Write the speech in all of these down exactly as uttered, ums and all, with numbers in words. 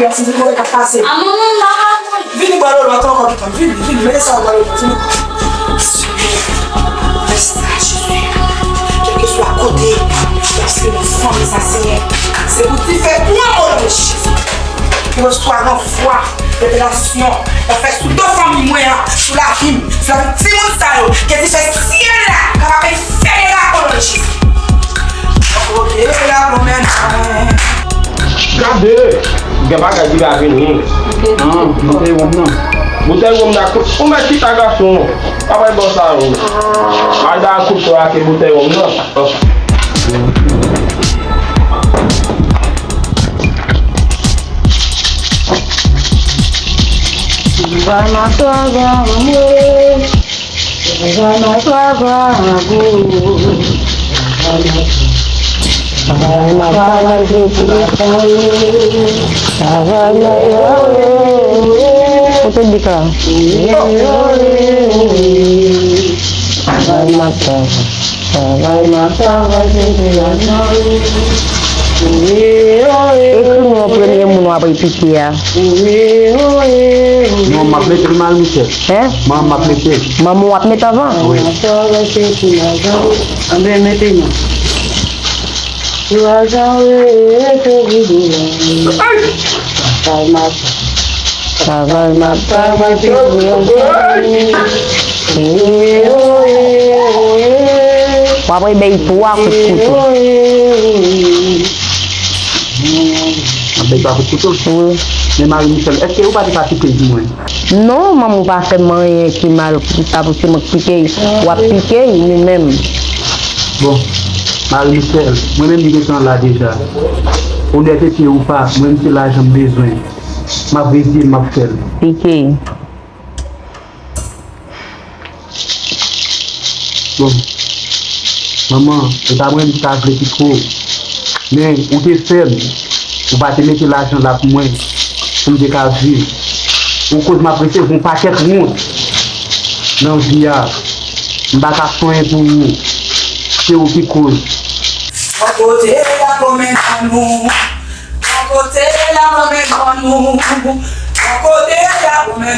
Yon ti kote k ap pase. A manman, m pa ka pran. Vini bò lolo, atann ankò, vini, vini, mete sa bò lolo, vini. Senyè, rès la, Jezi. Kèlkeswa kote, paske nan fanmi sa, Senyè, se pou dife pran o non de Jezi. Ki resevwa ranfwa, revelasyon, l ap fè sou do fanmi mwen an, sou lavi m, sou lavi timoun sa yo, ke dife syèl la kapab enfène la o non de Jezi. Gade! Gen bagay ki va vini. An, boutèy wonm nan. Boutèy wonm nan. Ou mèt chita gason. Pa bay bò sa yo. Al ba kouto a ke boutèy wonm nan. Bay mwen sa, bay mwen. Travay m ap travay, se pou sa yo. Travay m ap travay. Kote bik la? Travay m ap travay. Travay m ap travay, se pou lajan. Ekri non premye moun w ap repike a. Non, m ap mete l, Marie Michel. Hein? Manman, m ap mete. Manman w ap mete anvan? Wi. Anben, mete non. Lajan rete vide. Travay m ap travay, m ap travay, se pou yon fanmi. W ap bay twa kout kouto. Ap bay twa kout kouto? Wi. Men Marie Michel, èske ou pa te ka kite di mwen? Non, manman, ou pa fè m anyen ki mal, ou ta pou se mwen k pike, w ap pike, ou menm. Bon, Marie Michel, mwen menm li gentan la deja. Onètete ou pa, mwen menm se lajan m bezwen. M ap rezye m, m ap fè l. Pike. Bon. Manman, e pa mwen menm ki ta vle pike w. Men, ou te fè m. Ou pa te mete lajan la pou mwen, pou m te ka viv. Ou koz m ap resevwa yon pakèt wont nan vi a. M pa ka fè anyen pou ou. Se ou ki koz. Bò kote la, kòm nou. Bò kote la, kòm nou. Bò kote la, kòm nou.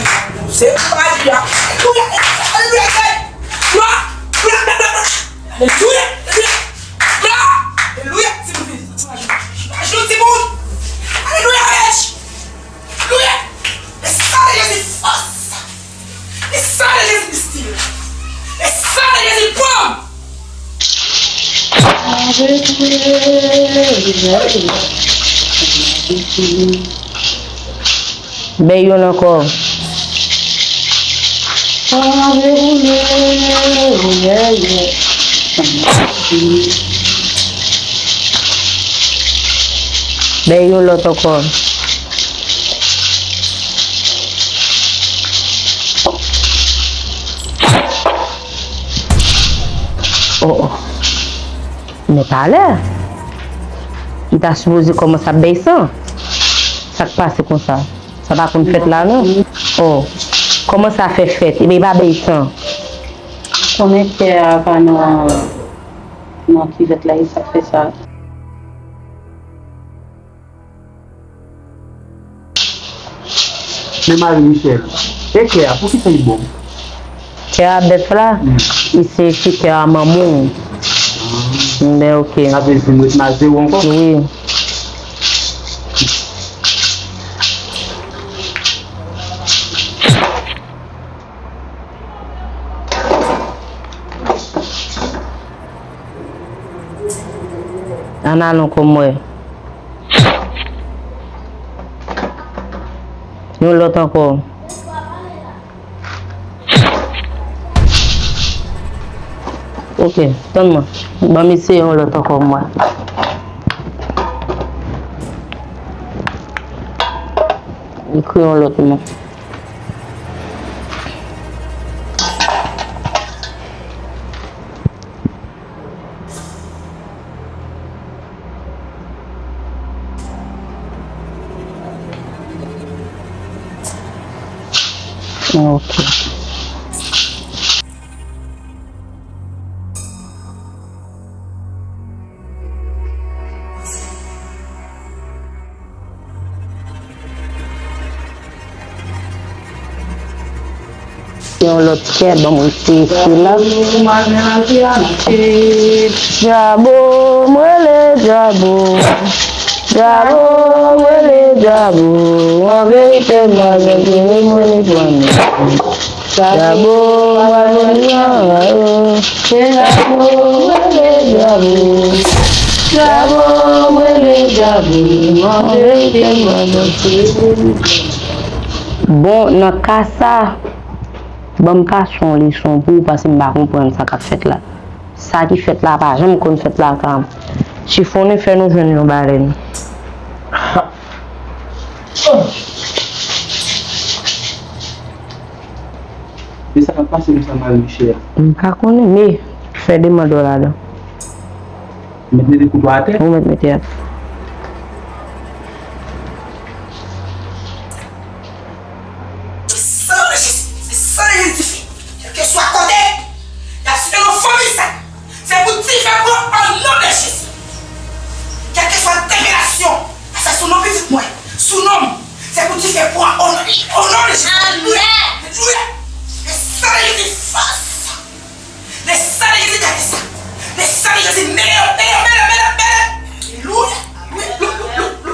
Se pa di a. Alelouya, alelouya, alelouya. Glwa, glwa, glwa, glwa. Alelouya, alelouya. Glwa, alelouya. Timoun, timoun. Ajoute timoun. Alelouya, yes. Alelouya. Le sang de Jésus force. Le sang de Jésus mystère. Le sang de Jésus pomme. Bay youn ankò. Bay yon lòt ankò. Oh, oh. Men talè, li ta sipoze kòmanse ap bay san. Sa k pase konsa? Sa pa konn fèt la, non. Oh, kòman sa fè fèt? Ebyen, li pa bay san. Konnen kè a pa nan, nan kivèt la, e sa k fè sa. Men Marie Michel, e kè a, poukisa li bon? Kè a bèf la, mm, li se, se kè a manman w. Ah. Men ok. Sa vle di m ret nan zewo ankò? Wi. Ann al ankò m wè. Yon lòt ankò. Ok, tann mwen. Ban m eseye yon lòt ankò m wè. Ekri yon lòt non. Ok. Yon lòt kè, ban mwen eseye sila. Djabo, m rele Djabo. Djabo, m rele Djabo. An verite, m pa janm rele mwen ni pran ni. Djabo, m pa jwenn jan, oh. Se Djabo, m rele Djabo. Djabo, m rele Djabo. An verite, m pa janm rele mwen ni pran ni. Bon, nan ka sa, ban m pase yon leson pou ou, paske m pa konprann sa k ap fèt la. Sa ki fèt la pa janm konn fèt lakay m. Chifonnen fè nou jwenn yon balèn. E sa k ap pase konsa, Marie Michel? M pa konnen, men fè demann w ladan. Mèt mete kouto atè. Ou mèt mete atè. San rejis, san rejis dife. Kèlkeswa kote, y ap site non fanmi sa. Se pou dife pran o non de Jezi. Kèlkeswa degrasyon, a fè sou non pitit mwen, sou non m, se pou dife pran o non, o non de Jezi. Amèn. Alelouya. Le san de Jezi fòs. Le san de Jezi gade sa. Le san de Jezi mele yo, mele yo, mele yo, mele yo, mele yo. Alelouya. Alelouya.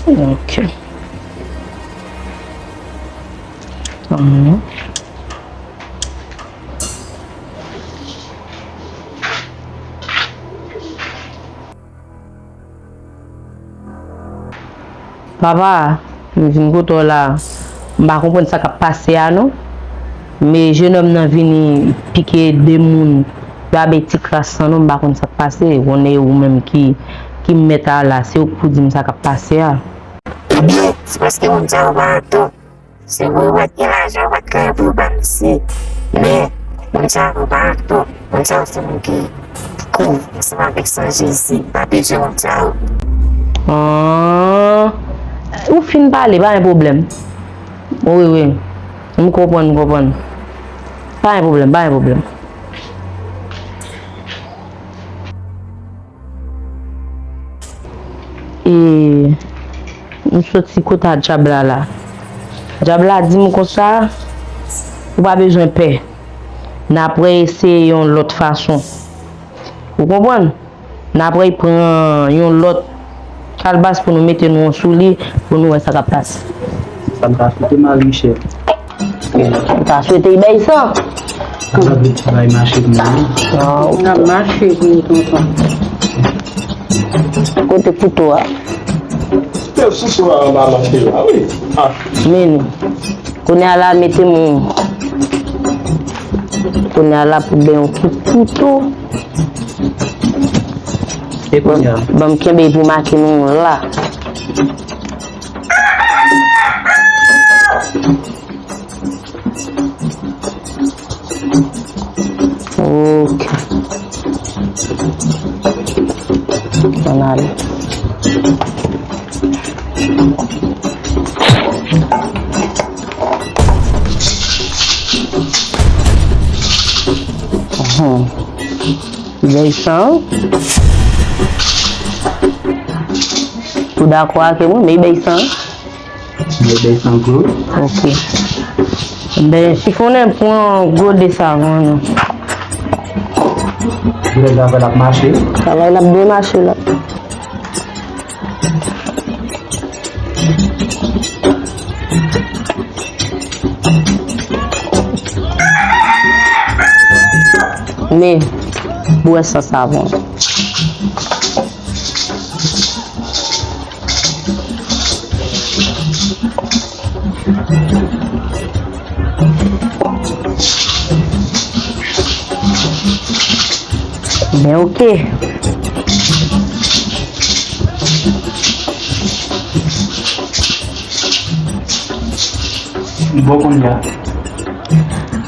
Ok. Amen. Papa, m vin kote w la. M pa konprann sa k ap pase a non. Men jenòm nan vini pike de moun, yo abeti kras san non, m pa konn sa k pase. Konnen ou menm ki, ki mèt a la, se ou k pou di m sa k ap pase a. Ebyen, se paske moun sa yo pa an tò. Se vre, ou pa t gen lajan, ou pa t gen anyen pou ou ba misye. Men, moun sa yo pa an tò. Moun sa yo se moun ki, ki kouri ansanm avèk san Jezi. M pa bezwen moun sa yo. Ah, ou fin pale, pa gen pwoblèm. Wi, wi. M konprann, m konprann. Pa gen pwoblèm, pa gen pwoblèm. E m soti kot a dyab la la. Dyab la di m konsa, ou pa bezwen pè. N ap eseye yon lòt fason. Ou konprann? N ap pran yon lòt kalbas pou nou mete nou sou li, pou nou wè sa k ap pase. Sa m ta swete, Marie Michel. Ou ta swete y bay san? Sa vle di bay mache pou mwen. N ap mache pou nou, tonton. Kote kouto a? Tèl sousou a anba mache la, wi. Ah. Men, kounye a la, mete m. Kounye a la, pou ben yon kout kouto. E kounye a? Ban m kenbe pou make nou la. Ok. Ann ale. Uhum. Bèl san. Ou dakò ak mwen, men bèl san. Bèl san gwo. Ok. Ben, chifonnen pran gode savon, non. Gode savon ap mache. Travay la ap byen mache la. Men, bwè san savon. Ben, ok. Bon, kounye a.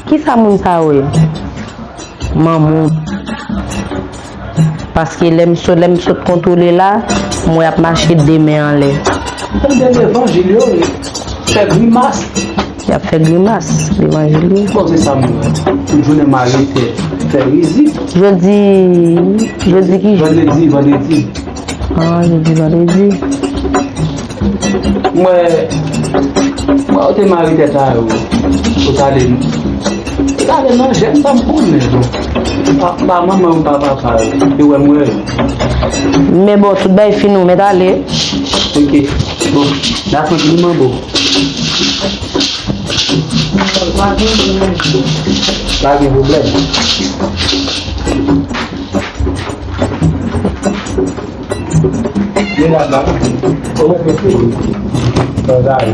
Kisa moun sa yo ye? Manman. Paske lè m sot, lè m sot kontwole la, m wè y ap mache de men anlè. Tande levanjil yo, fè grimas. Y ap fè grimas devan Julie. Bon, se sa m wè. Tout jounen mari tèt fè rizib. Jodi, jodi ki jou? Vandredi, vandredi. Ah, jodi, vandredi. M wè, m wè ou te mari tèt a yo. Ou t ale, ou t ale nan jèn sa m konnen, bon. Pa, pa manman ou pa papa yo. Yo wè m wè yo. Men bon, tout bagay fini, ou mèt ale. Ok. Bon, n a santi li manbo. Pa gen pwoblèm. Medam la, kòman se fini? San zari.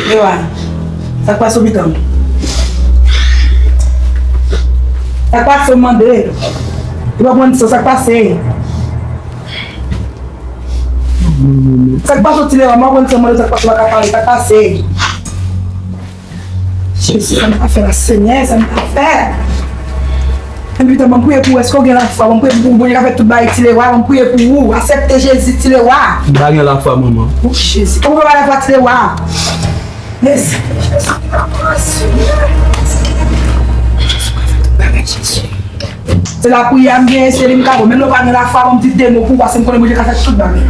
Ewa, sa k pase w pitan? Sa k pase w mande? Ou pa konn sa, sa k pase? Sa k pase w ti Lewa? M pa konn sa w mande, sa k pase w pa ka pale, sa k pase? Jezi, sa m ka fè la, Senyè, sa m ka fè? Epi tan, ban m priye pou ou. Èske w gen lafwa? Ban m priye pou ou. Bondye ka fè tout bagay, Ti Lewa. Ban m priye pou ou. Aksepte Jezi, Ti Lewa. M pa gen lafwa, manman. O Jezi, kòman w pa gen lafwa, Ti Lewa? Mèsi, Jezi. Jezi, w ka fè tout bagay, Jezi. Se lapriyè m genyen, se li m ka ba w. Menm lè w pa gen lafwa, ban m di de mo pou ou, paske m konnen Bondye ka fè tout bagay.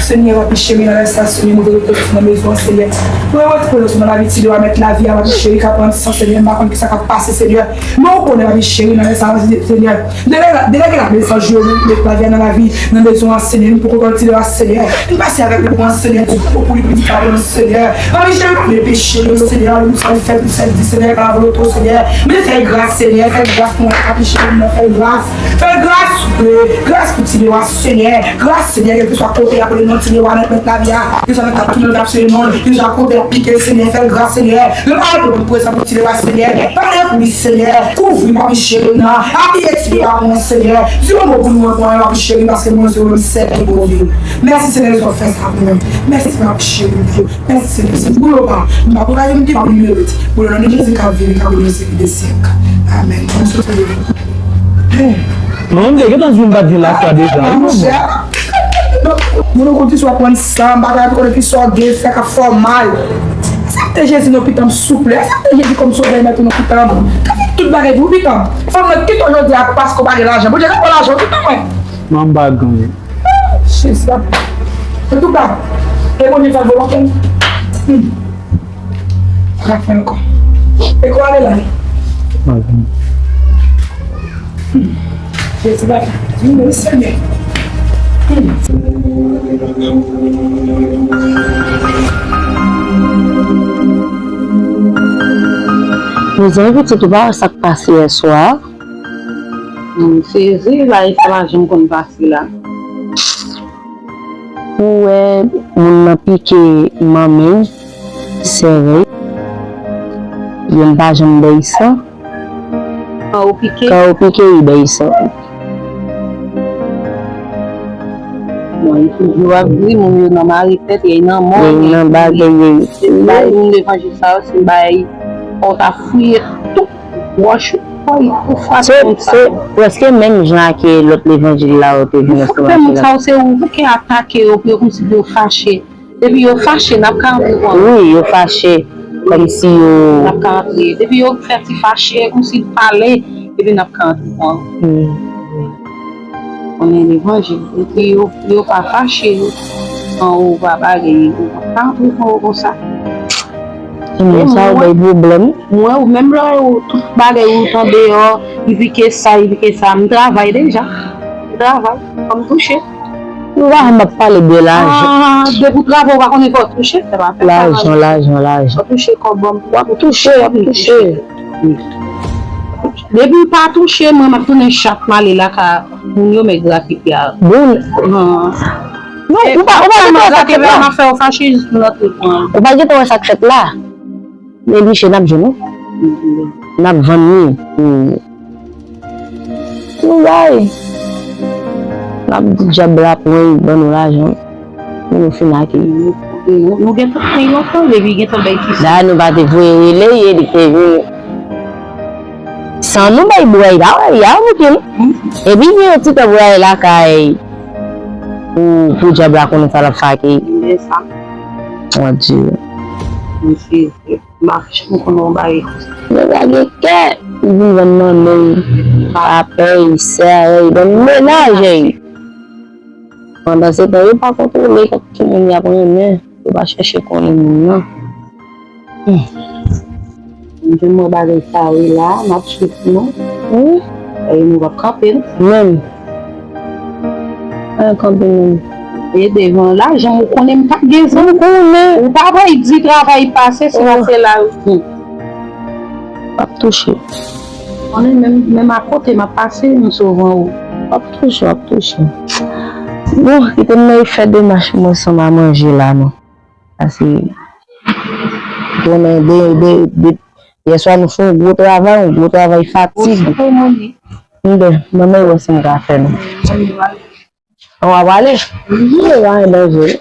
Senyè, papi cheri, nan lè sa, Senyè, move repoze nan mezon an, Senyè. Move repoze nan lavi Ti Lewa, mèt lavi a, papi cheri, ka pran san, Senyè, m pa konn kisa k ap pase, Senyè. Men ou konnen, papi cheri, nan lè sa, Senyè. Delege, delege laprezans jwe, mèt lavi a nan lavi, nan mezon an, Senyè. M poko konnen Ti Lewa, Senyè. M pase avèk li pou an, Senyè, di pou li, pou li di pa bon, Senyè. Papi cheri, pa vle peche yo, Senyè, ou sa fè pou sèl di, Senyè, pa volonte, Senyè. Men fè gras, Senyè, fè gras pou mwen, papi cheri, mwen fè gras. Fè gras, souple. Gras pou Ti Lewa, Senyè. Gras, Senyè, kèlkeswa kote y ap rele non Ti Lewa nan mèt lavi a. Kèlkeswa nan k ap tounen, k ap sere non, kèlkeswa kote y ap pike, Senyè, fè gras, Senyè. Yo pa reponn prezan pou Ti Lewa, Senyè. Pale pou li, Senyè. Kouvri, papi cheri, nan. Abiye Ti Lewa pou mwen, Senyè. Di yon mo pou nou, papi cheri, paske mwen se yon sèl ki Bondye. Mèsi, Senyè, Jezi, w ap fè sa pou mwen. Mèsi, papi cheri, Bondye. Mèsi, Senyè, se pou yo pa. M pa pou gade m ki pa pou merit. Pou le non de Jezi k ap vini, k ap rejwenn syèk de syèk. Amèn. Mwen, m te gentan di w m pa t gen lafwa deja, wi, manman. Moun ou konn ki sou aprann sa, m pa konn ki sa w gen, sa k ap fè w mal. Aksepte Jezi nan pitan m, souple. Aksepte Jezi kòm sovè mèt ou nan pitan m. Ka fè tout bagay pou pitan m. Fanm nan kite w jodi a paske w pa gen lajan. Bondye ka ba w lajan, pitan mwen. Manman, m pa gen. Jezi, papa. Antouka, ke Bondye fè volonte l. Hmm. Pa ka fè ankò. E kou ale la. Pa gen. Hmm. Jezi, papa. Vini, Senyè. Hmm. Mezanmi, pitit ou pa wè sa k pase yè swa? M sezi la, e sa pa janm konn pase la. Ou wè moun nan pike manmi l, sere l, yo m pa janm bay san. Kan ou pike? Kan ou pike, li bay san. Bon, li toujou ap di moun yo nan mare tèt, yo nan mò, yo nan bagay, yo bay moun levanjil sa yo, se bay fò w ta fouye tout wòch ou, fò w frape moun sa yo. Se prèske menm jan ak lòt levanjil la yo te vin ansanm ak la. Fò w frape moun sa yo, se ou ki atake yo, pou yo kòmsi pou yo fache. Depi yo fache, n ap ka antre pran yo. Wi, yo fache, kòmsi yo. N ap ka antre. Depi yo fè ti fache, kòmsi l pale, epi n ap ka antre pran yo. Wi, wi. Konnen levanjil, depi yo, yo pa fache, an ou pa bagay, ou pa ka antre pran yo konsa. Timoun sa yo bay pwoblèm. Mwen, ou menm lè ou tout bagay ou t andeyò, li pike sa, li pike sa, m travay deja. M travay, fò m touche. Nou pa janm ap pale de lajan. Ah, depi w travay, ou pa konnen fò w touche, se pa fè sa. Lajan, lajan, lajan. Fò w touche kòb, w ap touche, w ap touche. Depi w pa touche, mwen, m ap tounen chat, m ale lakay moun yo, men grafik la. Bon. Ah. Non, ou pa, ou pa gentan wè sa k fèt la. M ap fè w fache jis pou n antre pran. Ou pa gentan wè sa k fèt la. Men misye n ap jwenn, wi. N ap vann li. Hmm. Nou bay. N ap di dyab la pran li, ban nou lajan. Pou nou fin ak li. Nou, nou, nou gentan pran li lontan, depi gentan bay ti sa. Da nou pa te voye rele, e li te vin. San nou bay bwè, li pa wè, li pa moute, non. Epi gen yon ti tan pou l ale lakay pou, pou dyab la konnen sa l ap fè ak li. Men sa. Mon Dieu. Misye, m pa janm konn yon bagay konsa. Nèg la gen kè, li vin vann manman l, papa l, sè l, vann mennaj li. Pandan se tan, yo pa kontwole kòk timoun y ap renmen. Yo pa chèche konnen moun nan. Hmm. M te mwen bagay sa wi la, m ap swiv nou. Wi. E nou p ap kanpe, non? Menm. Pa kanpe menm. E devan la, jan ou konnen m pa t gen zam. M konnen. Ou pa pral di travay pase, se pase la. Hmm. W ap touche. Konnen menm, menm akote m ap pase, m sove w. W ap touche, w ap touche. Bon, kite m nan fè demach mwen san m a manje la, non. Pase, konnen de, de, de, yèswa nou fè yon gwo travay, yon gwo travay fatig. Mwen, mwen menm wè si m ka fè, non. An w ap ale? Wi, pa gen danje.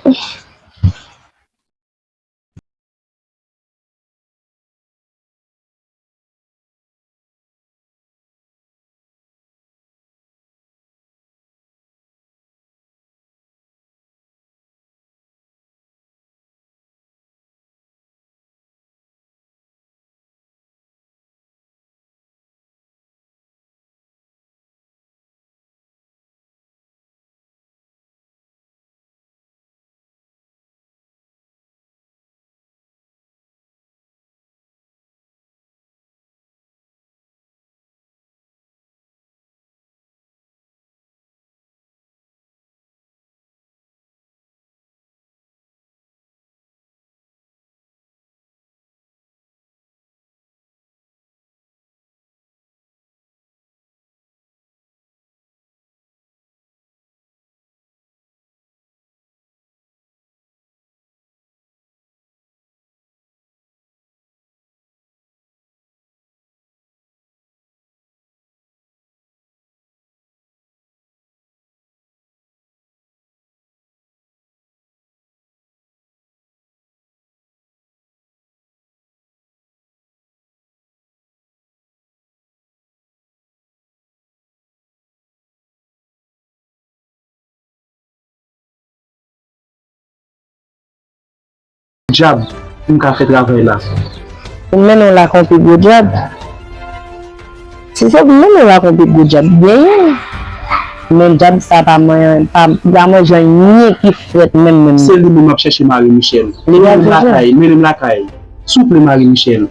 Dyab, pou m ka fè travay la. Pou m mennen w lakay yon pi gwo dyab. Si se pou m mennen w lakay yon pi gwo dyab, genyen. Men dyab sa pa manyen, pa, pa manje anyen ki frèt menm, menm. Se li menm m ap chèche, Marie Michel. Li pa menm lakay, mennen m lakay. Souple, Marie Michel.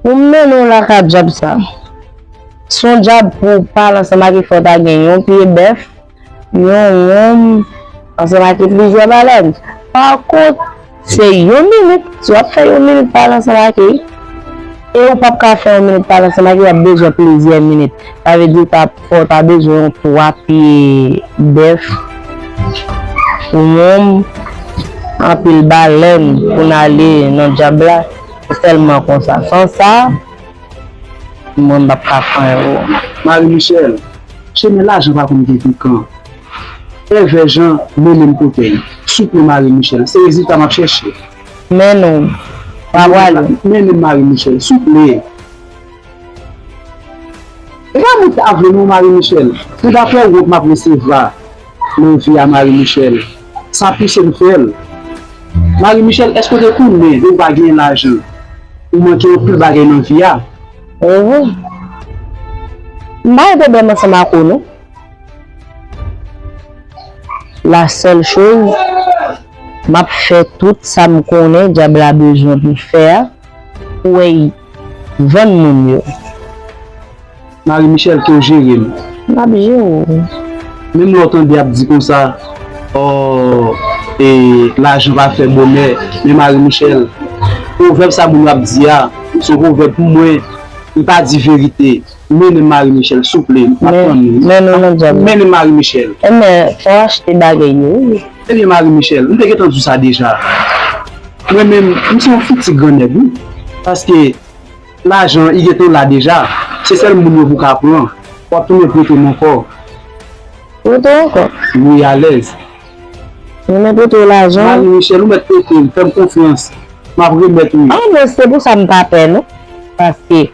Pou m mennen w lakay dyab sa. Se yon dyab pou w pale ansanm ak li, fò w ta gen yon pye bèf, yon wonm, ansanm ak plizyè balèn. Pa kont, se yon minit, si w ap fè yon minit pale ansanm ak li, e ou p ap ka fè yon minit pale ansanm ak li, w ap bezwen plizyè minit. Sa vle di w ta, fò w ta bezwen yon twa pye bèf, yon wonm, anpil balèn pou n ale nan dyab la. Se sèlman konsa. San sa, mwen m p ap ka fè anyen pou ou. Marie Michel, chemen lajan pa konn gen pikan. Èvè jan mennen m kote l. Souple Marie Michel, se rezilta m ap chèche. Mennen w. W ap prale. Mennen m Marie Michel, souple. E pa moun ta vle non Marie Michel. Pou ta fè wont m ap resevwa nan vi a Marie Michel. Sa pouse m fè l. Marie Michel, èske w te konnen lè w pa gen lajan, ou manke anpil bagay nan vi a? Oho. M pa gen pwoblèm ansanm ak ou non. La sèl choz, m ap fè tout sa m konnen dyab la bezwen pou fè a, pou w vann moun yo. Marie Michel, ke w jere m. M ap jere w. Menm lè w tande y ap di konsa, ò, e, lajan pa fè bonè, men Marie Michel, pwovèb sa moun yo ap di a, se yon pwovèb pou mwen, li pa di verite. Mennen m Marie Michel, souple, m ap tann ou. Mennen w nan dyab. Mennen m Marie Michel. Ebyen, fò w achte bagay yo, wi. Ebyen, Marie Michelle, m te gentan di w sa deja. Mwen menm, m se yon fouti gran nèg, wi. Paske lajan, li gentan la deja. Se sèl moun yo pou ka pran. W ap tounen prete m ankò. Prete w ankò? Wi, alèz. Mwen mèt prete w lajan. Marie Michelle, ou mèt prete m, fè m konfyans. M ap remèt ou. Ah, mwen, se pou sa m pa pè, non. Paske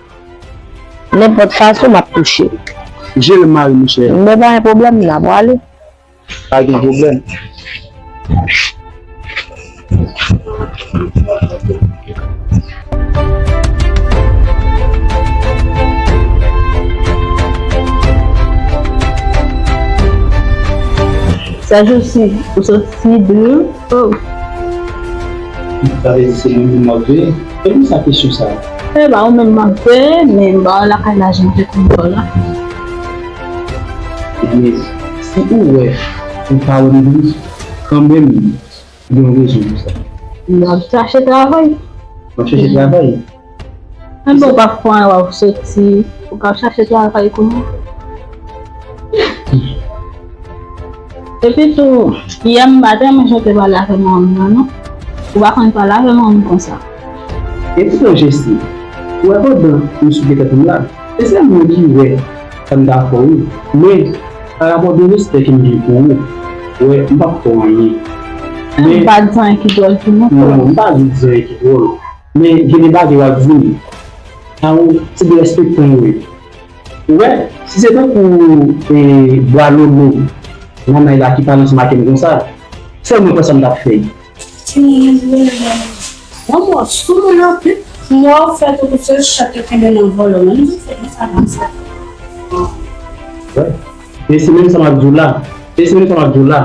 nenpòt fason, m ap touche. Jere m, Marie Michelle. Mwen pa gen pwoblèm, n a pwale. Pa gen pwoblèm. Sa jousi, ou soti de, oh. Sa vle di se mwen menm m ap veye? E poukisa kesyon sa a? E ba ou menm m ap veye, men m ba w lakay la jan m te konn ba w la. Men si ou wè ou pa wè m vini, kanmenm, gen yon rezon pou sa. M ap chache travay. M ap chache travay? Men bon, pafwa w ap soti, ou ka chache travay kounye a. Epi tou, yè m pa tèlman chante pale avè manman m nan, non. Ou pa konn pale avè manman m konsa. Epi tou, Jessie, ou wè pandan m sou pye tèt m la, se sèl mwen ki wè sa m ta fè w, wi. Men, pa rapò de respè ke m gen pou ou, wè, m p ap fè w anyen. Men, m pa di anyen ki dwòl tou non. Non, m pa di anyen ki dwòl. Men, gen de bagay w ap di m. Sa yon ti derespektan yo ye. Ou wè, si se tankou, e, bwa lolo, nanay la ki pale ansanm ak m konsa, sèl mwen konsa m t ap fè. Manman, sou moun anpil. Mwen fè tout se chat yo kenbe nan vòlò, men nou fè sa konsa. Wè. Men se menm sa m ap di w la. Men se menm sa m ap di w la.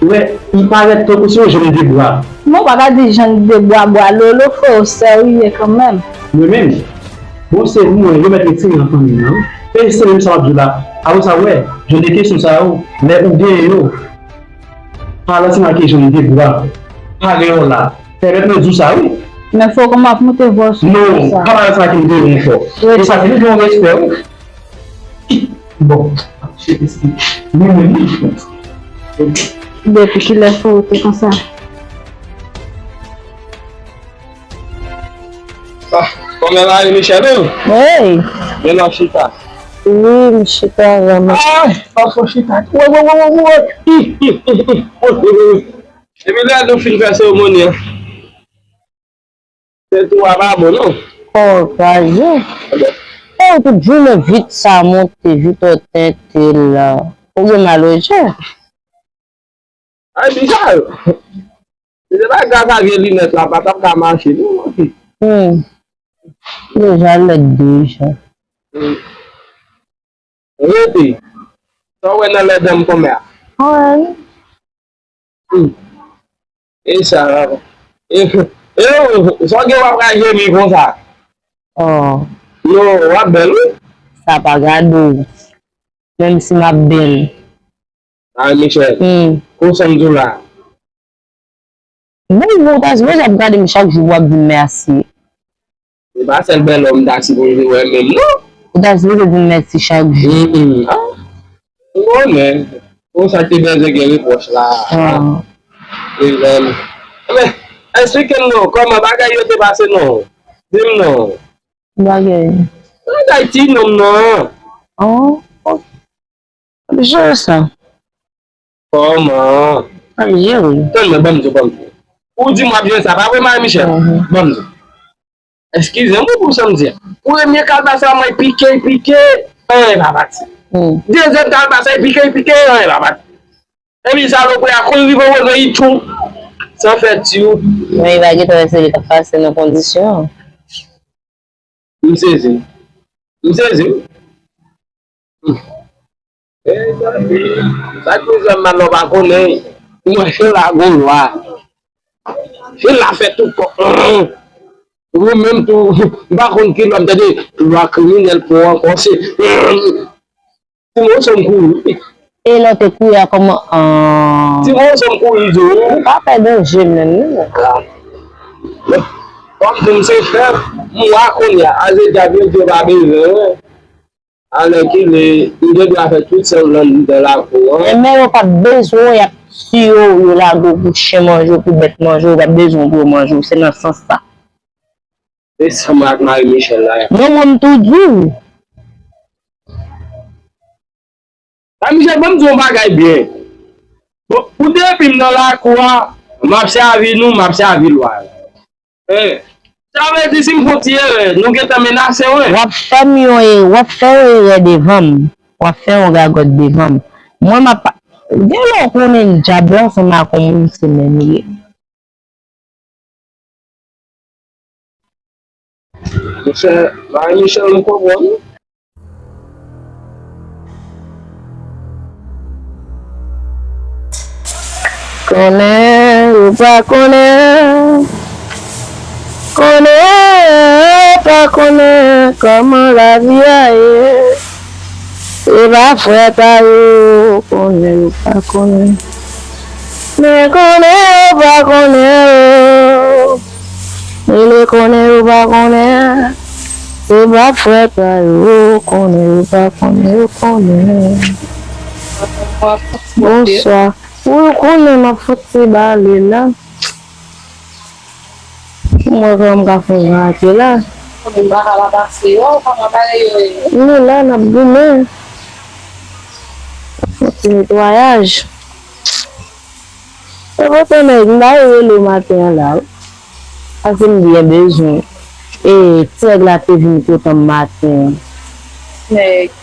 Ou wè, li parèt tankou se yon janm de bwa. Mwen pa ka di janm de bwa, bwa lolo, frè, ou serye kanmenm. Mwen menm, bon, se mwen, yo mèt retire nan fanmi an, wi. Men se menm sa m ap di w la. Apre sa, wè, jan de kesyon sa yo, lè ou genyen yo, pale ansanm ak janm de bwa. Pale yo la. Pèmèt mwen di w sa, wi. Men fò w kòman ap monte vwa sou moun sa. Non, pa pale ansanm ak m de yo ankò. E sa vin gen yon respè, wi. Bon, chete si. Mwen menm, wi. Depi kilè fò w te konsa? Ah, kòman Marie Michelle, wi? Hey! Men non, chita. Wi, m chita vrèman. Ah, pa fò chita. Wè, wè, wè, wè, wè. Depi lè nou fin fè seremoni an, se tou a pa bon, non. Oh, kraze. E ou tout jounen vit sa monte, vit ou tenten la. Ou gen mal oje. Ay, bizar. Si se pa gras a vye linèt la, pa t ap ka mache, non, manmi. Hmm. Deja lèd deja. Hmm. Rete. Sa w wè nan lèd an m konmè a? Wi. Hmm. E sa, e, e, sa w gen w ap ka jemi konsa? Oh. Non, w ap bèl, wi. Sa pa gade w. Menm si m ap bèl. Ay, Michel. Hmm. Konsa m di w la. Bon, bon, ou ta sipoze ap gade m chak jou pou w ap di m mèsi. Se pa sèl bèl òm m ta sipoze wè menm, non. Ou ta sipoze di m mèsi chak jou. Mm, mm. Ah. Ou konnen. Konsa te bezwen gen repwòch la. Ah. E, em, men, esplike m non, kòman bagay yo te pase non? Di m non. Bagay. Bagay ti nonm nan. Oh, ok. Ap jere sa. Kòman? Ap jere. Tann mwen, ban m di w, ban m di w. Ou di m w ap jere sa, pa vre, Marie Michel? Mhm. Ban m di w. Eskize m pou sa m di a. Premye kalbas la, mwen pike, pike, anyen pa pati. Hmm. Dezyèm kalbas la, pike, pike, anyen pa pati. Epi salopri a kouri rive wè li tchou. San fè tchou. Men li pa gentan wè se li k ap pase nan kondisyon an. M sezi. M sezi. E, sa ki bezwen mal la w pa konnen. Mwen se la gon lwa. Se la fè tout kò. Ou menm tou, m pa konn ki lwa m tande. Lwa kriminèl pou ankò se. Ti moso m kouri. E lè w te kouri a kòman? An. Ti moso m kouri di w. Ou pa pè danje menm, non. Kòm di m se fè, m wa kounye a, a se djab yo, Dye pa bezwen. Alèkile, m gen dwa fè tout sa m vle anndan lakou an. Men yo p ap bezwen w, y ap Si yo, yo lage w pou chen manje w, pou bèt manje w, yo p ap bezwen w pou yo manje w. Se nan sans sa. E sa m ak Marie Michelle la. Non, mwen m tou di w. Marie Michelle, ban m di w yon bagay byen. Bon, pou depi m nan lakou a, m ap sèvi nou, m ap sèvi lwa. Eh, sa vle di si m fè yon ti erè, nou gentan menase w, wi. W ap fè m yon e-, w ap fè yon erè devan m. W ap fè yon gagòt devan m. Mwen, m ap, gen lè w konnen dyab la ansanm ak yon moun se menm li ye. Monchè, Marie Michelle, m konprann. Konnen ou pa konnen, konnen ou pa konnen kòman lavi a ye. Se pa frè pa yo, konnen ou pa konnen. Men konnen ou pa konnen yo. Rele konnen ou pa konnen. Se pa frè pa yo, konnen ou pa konnen, yo konnen. Bonswa. Wi, ou konnen m ap fouti bale la. Mwen kwè m ka fè yon rate la. Konnen m pa ka pa pase yo, pa ka pale yo. Nou la, n ap goumen. N ap fè netwayaj. E pote nèg, m ta rele w maten an la, wi. Paske m byen bezwen. E, ti nèg la te vin kote m maten an. Nèg.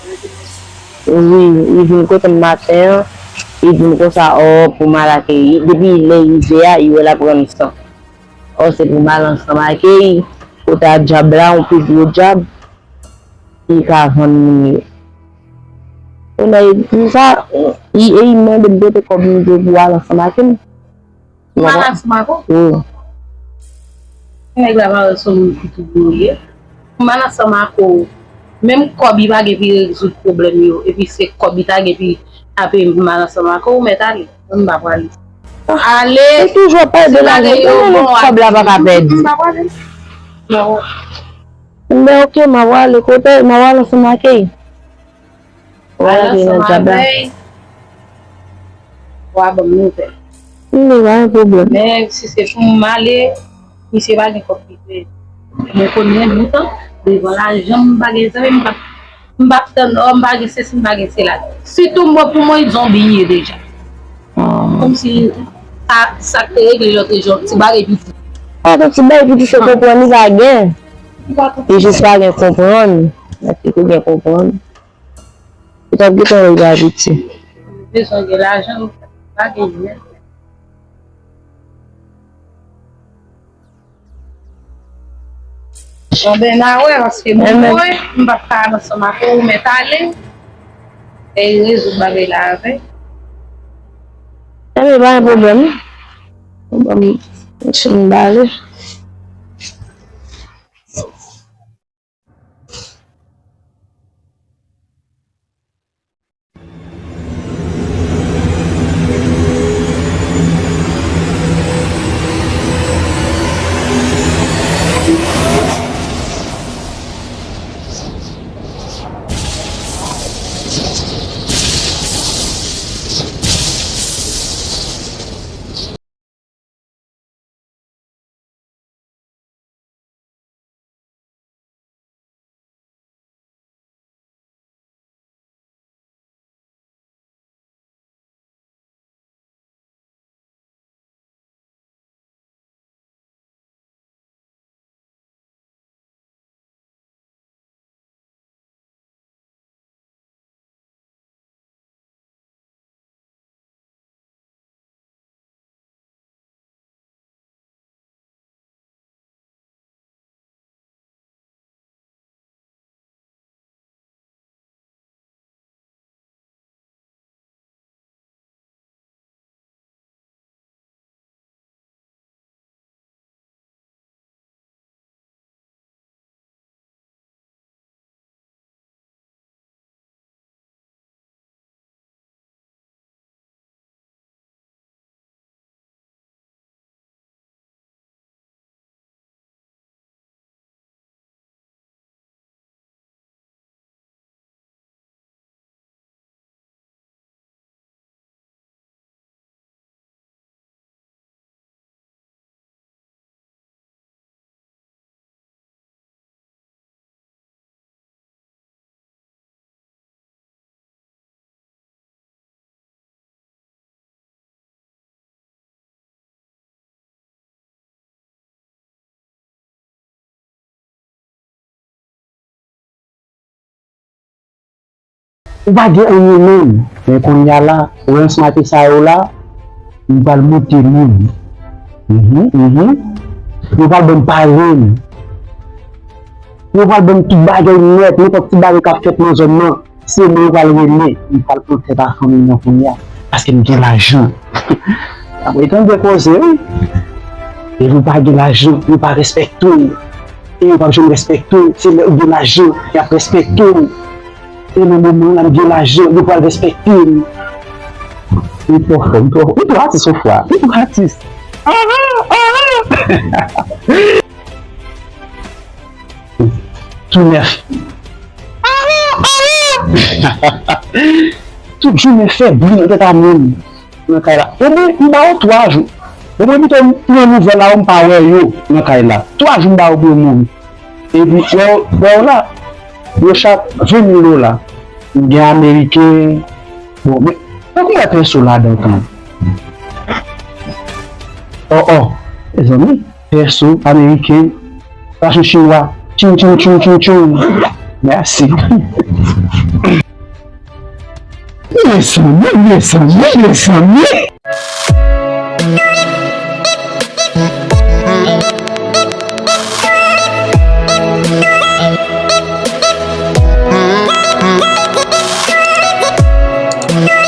Wi, li vin kote m maten an. Li di m konsa, ò, pou m al akeyi. Depi lè rive a, li wè l ap rann san. Ò, se pou m al ansanm akeyi. Kote a dyab la, yon pi gwo dyab. Li ka vann moun yo. E lè li di sa, li, e li mande m kote kòb m te pou al ansanm ak li. Ou mal ansanm ak ou? Wi. Nèg la pa wè se yon moun ki tou gwo ye. Ou mal ansanm ak ou. Menm kòb li pa gen pou rezoud pwoblèm yo. Epi se kòb li ta gen pou ape mal ansanm ak ou, ou mèt ale. Mwen m pa prale. Ale. Ou toujou ap pale de lajan. Ou konnen kòb la pa ka pèdi. M pa prale. Non. Enben, oke, m a prale kote, m a prale ansanm ak li. Prale ansanm avè l. W a ban m nouvèl. M di pa gen pwoblèm. Men si se pou m ale, misye pa gen kòb ki vle. Mwen konnen boutan, devan lajan m pa gen zanmi, m pa, m p ap tann, ò, m pa gen sesi, m pa gen sela. Sitou mwen, pou mwen, zonbi ye deja. Kòmsi sa, sa k te regle lòt jou, ti bagay piti. A, ti bagay piti se konprann li pa gen. Li jis pa gen konprann. Mèsi pou gen konprann. Ou t ap gentan wè l pa piti. Bezwen gen lajan, pa gen yen. Anben, n a wè, paske mwen, m p ap ka al ansanm ak ou, ou mèt ale. E rezoud bagay la avè. Enben, pa gen pwoblèm. Bon, m, m bale. Ou pa gen anyen menm. Men kounye a la, ou wè ansmate sa yo la, m pral monte moun. Mhm, mhm. Yo pral ban m parenn. Yo pral ban m tout bagay nèt, nenpòt ti bagay k ap fèt nan zòn nan. Se mwen yo pral rele, m pral pran tèt a fanmi nan kounye a. Paske m gen lajan. Apre tande koze, wi. E ou pa gen lajan, yo pa respekte w. E yo p ap janm respekte w. Se lè ou gen lajan, y ap respekte w. E nan moman la, m gen lajan, yo pral respekte m. Ou twò fò, ou twò, ou twò atis, ou fwa. Ou twò atis. Ah, ah, ah. Tou nèf. Tout jounen fè bri nan tèt a moun nan kay la. Ebyen, m ba yo twa jou. Ebyen, pito m pran nouvèl la, m pa wè yo nan kay la. Twa jou m ba yo pou yo mouri. Epi, wè yo, wè yo la, yo chak ven mil dola. M gen ameriken. Bon, men, fòk m wè pèso ladan kanmenm. Oh, oh, mezanmi. Pèso, ameriken, fason chinwa. Tching, tching, tching, tching, tching. Mèsi. Mezanmi, mezanmi, mezanmi.